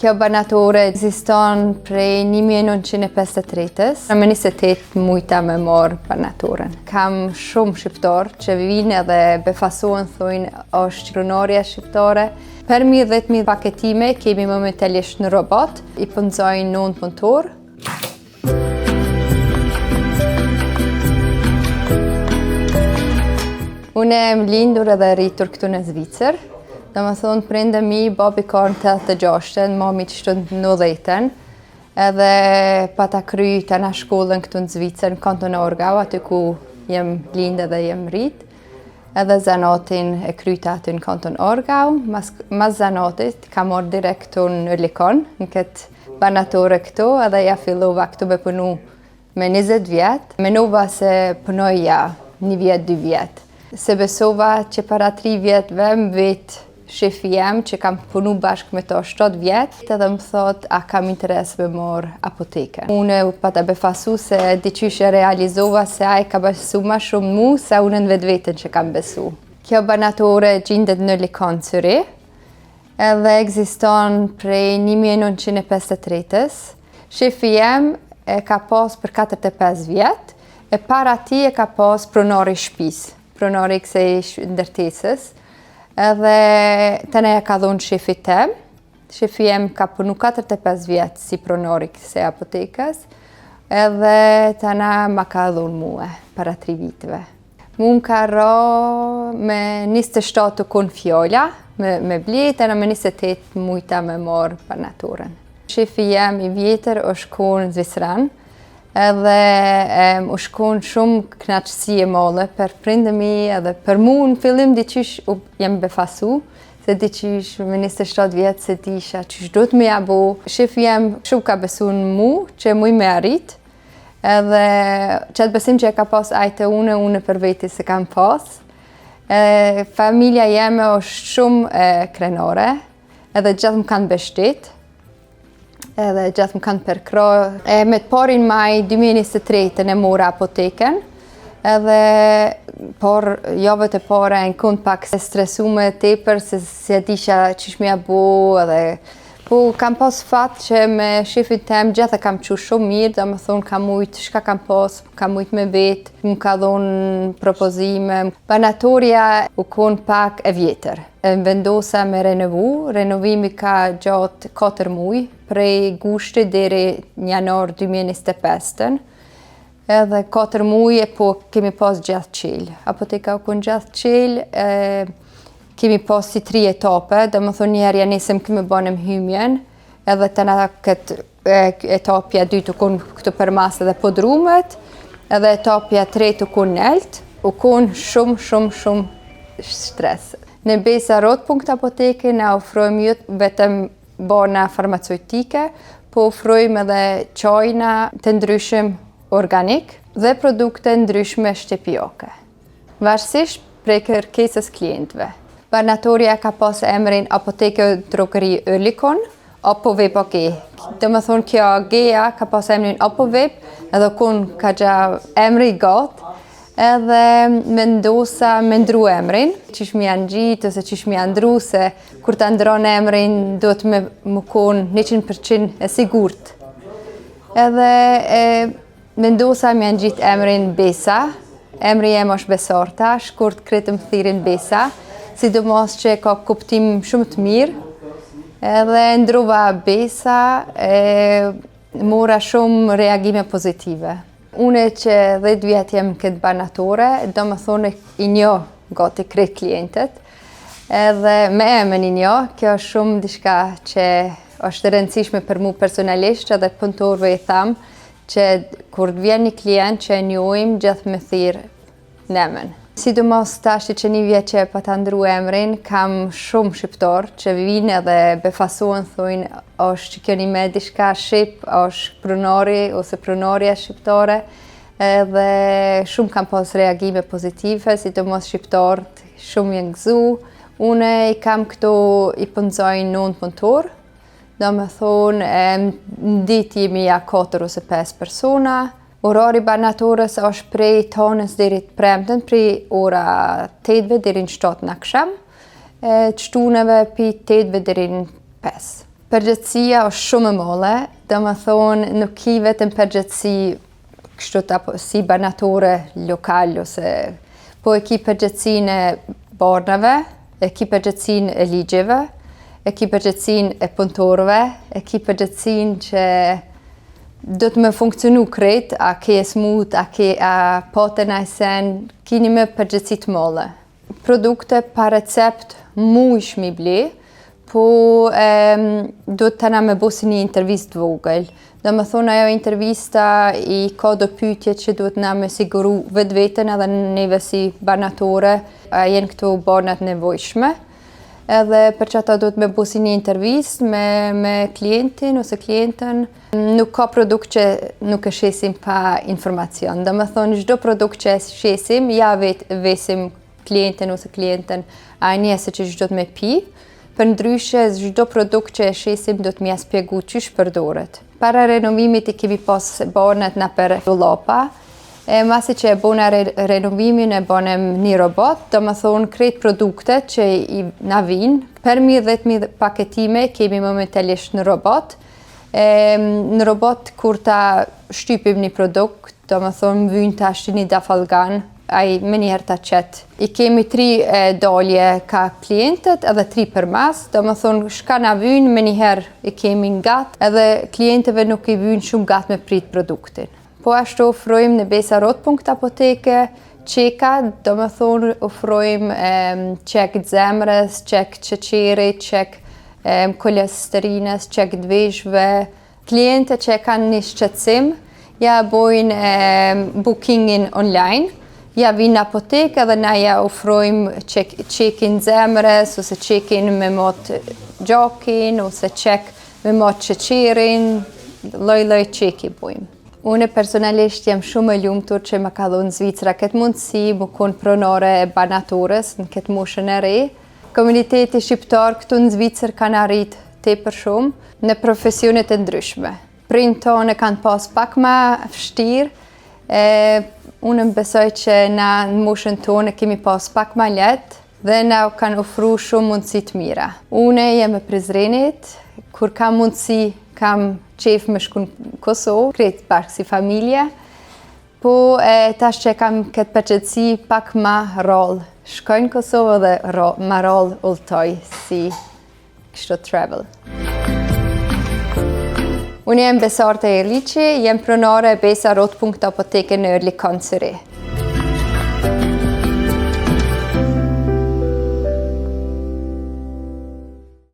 Kjo barnatore ekziston prej 1953-ës. Me 28 mujta me marrë barnatoren. Kam shumë shqiptarë që vinë edhe befasohen, thujnë është pronaria shqiptare. Përmi 10.000 paketime kemi momentalisht në robot, i punëzojnë 9 punëtorë. Unë jam lindur edhe rritur këtu në Zvicër. Domethonë, prindët e mi, babi ka në 86-ën, mami qështu në 90-ën. Edhe pata kry tana shkollën këtu në Zvicër, në Kanton Aargau, aty ku jem lindë edhe jem rritë. Edhe zanatin e kryta aty në Kanton Aargau. Mas, mas zanatit kam ardhë direkt këtu në Oerlikon, në këtë Barnatore këtu edhe ja fillova këtu me punu me 20 vjet. Menova se punoja një vjet, dy vjet. S'e besova që para tri vjetëve më vet shefi jem që kam punu bashkë me to 7 vjet edhe më thot a kam interes me marrë apotekën. Unë u pata befasu se diqysh e realizova se ai ka besu ma shumë mu se unë në vetveten që kam besu. Kjo barnatore gjindet në Oerlikon, Cyrih, Edhe ekziston prej 1953-ës. Shefi jem e ka pas për 45 vjet, e para tij e ka pas pronari i shpisë, pronari i kësaj ndërtesës. Edhe tani ja ka dhonë shefit tem. Shefi jem ka punu 45 vjet si pronari i kësaj apotekës. Edhe tana ma ka dhonë mue para 3 viteve. Mu më ka ra me 27 u konë fjala, me, me ble, tana me 28 mujta me marrë barnatoren. Shefi jem i vjetër është konë zvicran, edhe um, është konë shumë knaqësi e madhe për prindët e mi edhe për mu në fillim diqysh u jem befasu, se diqysh me 27 vjetë s'e disha qysh duhet me ja bo. Shefi jem shumë ka besu në mu që muj me arrit, Edhe qatë besim që e ka pas ai te une, une për veti s'e kam pas. E, familja jeme është shumë e, krenore, edhe gjithë më kanë mbështet, edhe gjithë më kanë përkrah. E, me të parin maj 2023 e mora apotekën, edhe por javët e para jem konë pak e stresume tepër se s'e disha qysh me ja bo edhe Po kam pas fat që me shefin tem gjithë e kam çu shumë mirë, domethonë kam mujtë, shka kam pas, kam mujtë me vet, më ka dhonë propozime. Barnatorja u konë pak e vjetër. E vendosa me renovu, renovimi ka gjatë 4 muj, prej gushtit deri në janar 2025-ën. Edhe 4 muj e po kemi pas gjithë çelë. Apoteka u konë gjithë çelë, e, kemi pas si tri etape, domethonë njëherë ja nisëm kemi banem hymjen, edhe tana këtë etapja dytë u konë këtu përmas edhe podrumet, edhe etapja tretë u konë nelt, u konë shumë, shumë, shumë stres. Në Besa Rotpunkt Apotheke ne ofrojmë jo vetëm Barna farmaceutike, po ofrojmë edhe çajna të ndryshëm organik dhe produkte ndryshme shtëpiake. Varësisht prej kërkesës klientëve. Barnatorja ka pas emrin Apotheke Drogerie Oerlikon, Apoveb AG. Domethonë kjo AG-ja ka pas emrin Apoveb, edhe kun ka gja emri i gatë, edhe mendosa me ndru emrin, qysh me ja ngjit ose qysh me ja ndru se kur ta ndron emrin duhet me me kon 100% e sigurt. Edhe e, mendosa me ja ngjit emrin Besa, emri jem është Besarta, shkurt krejt më thirrin Besa, sidomos që ka kuptim shumë të mirë, edhe ndrova Besa, e, mora shumë reagime pozitive. Une që 10 vjet jem këtë barnatore, domethonë i njoh gati krejt klientët, edhe me emën i njoh, kjo është shumë diçka që është e rëndësishme për mu personalisht, edhe punëtorëve i tham, që kur të vjen një klient që e njohim, gjithë me thirrë n'emën. Sidomos tash që një vjet që e pata ndru emrin, kam shumë shqiptar që vinë edhe befasohen, thujnë, është që kjo një me diçka shqip, është pronari ose pronaria shqiptare, edhe shumë kam pas reagime pozitive, sidomos shqiptarët shumë janë gëzu. Une i kam këtu i punëzoj 9 punëtor, domethonë, në ditë jemi ja 4 ose 5 persona, Orari i barnatores është prej t'hanës deri të premten, prej ora 8 deri në 7 në aksham, e të shtuneve prej 8 deri në 5. Përgjegjësia është shumë e madhe, domethonë nuk ki vetëm përgjegjësi kështu apo si barnatore lokal ose po e ki përgjegjësinë e barnave, e ki përgjegjësinë e ligjeve, e ki përgjegjësinë e punëtorëve, e ki përgjegjësinë që do të me funksionu krejt, a ke smut, a ke a pote naj sen, ki një me përgjegjësi të madhe. Produkte pa recept mujsh mi ble, po e, duhet të na me bo si një intervistë të vogël. Domethonë ajo intervista i ka do pyetje që duhet na me siguru vetveten edhe neve si barnatore, a jenë këto barnat nevojshme. Edhe për që ata duhet me bo si një intervistë me, me klientin ose klientën. Nuk ka produkt që nuk e shesim pa informacion. Domethonë, çdo produkt që e shesim, ja vet, vesim klientin ose klientën a e njeh se qysh do të me pi. Përndryshe, çdo produkt që e shesim do të m'ja spjegu qysh përdoret. Para renovimit i kemi pas barnat nëpër dollapa, e masi që e bona re, renovimin e bonem një robot, domethonë krejt produktet që i na vinë, përmi 10.000 paketime kemi momentalisht në robot, e, në robot kur ta shtypim një produkt, domethonë më vynë tash një dafalgan, ai menjëherë ta qet. I kemi tri e, dalje ka klientët edhe tri përmas, domethonë shka na vynë menjëherë i kemi ngat, edhe klientëve nuk i vynë shumë gat me prit produktin. Po ashtu ofrojmë në Besa Rotpunkt Apotheke, çeka, domethonë ofrojmë e, çek të zemrës, çek sheqerit, çek e, kolesterinës, çek të veshve, Klientët që e kanë një shqetësim, ja bojnë e, bookingin online, ja vinë në apotek edhe na ja ofrojmë çek, çekin zemrës, ose çekin me mot gjakin, ose çek me mot sheqerin, lloj-lloj çeki bojmë. Unë personalisht jam shumë e lumtur që më ka dhënë Zvicra këtë mundësi, më konë pronore e barnatores në këtë moshën e re. Komuniteti shqiptar këtu në Zvicër kanë arrit tepër shumë në profesionet e ndryshme. Prindët tonë kanë pas pak ma vështirë, e unë më besoj që na në moshën tonë kemi pas pak ma lehtë dhe na kanë ofru shumë mundësi të mira. Unë jam e Prizrenit, kur kam mundësi kam qef me shku në Kosovë, krejt bashkë si familje, Po e tash që kam këtë përgjegjësi pak ma rrallë. Shkoj në Kosovë dhe ro, ma rrallë udhëtoj si kështu travel. Unë jam Besarta Jeliqi, jam pronare e Besa Rotpunkt Apotheke në Oerlikon, Zürich.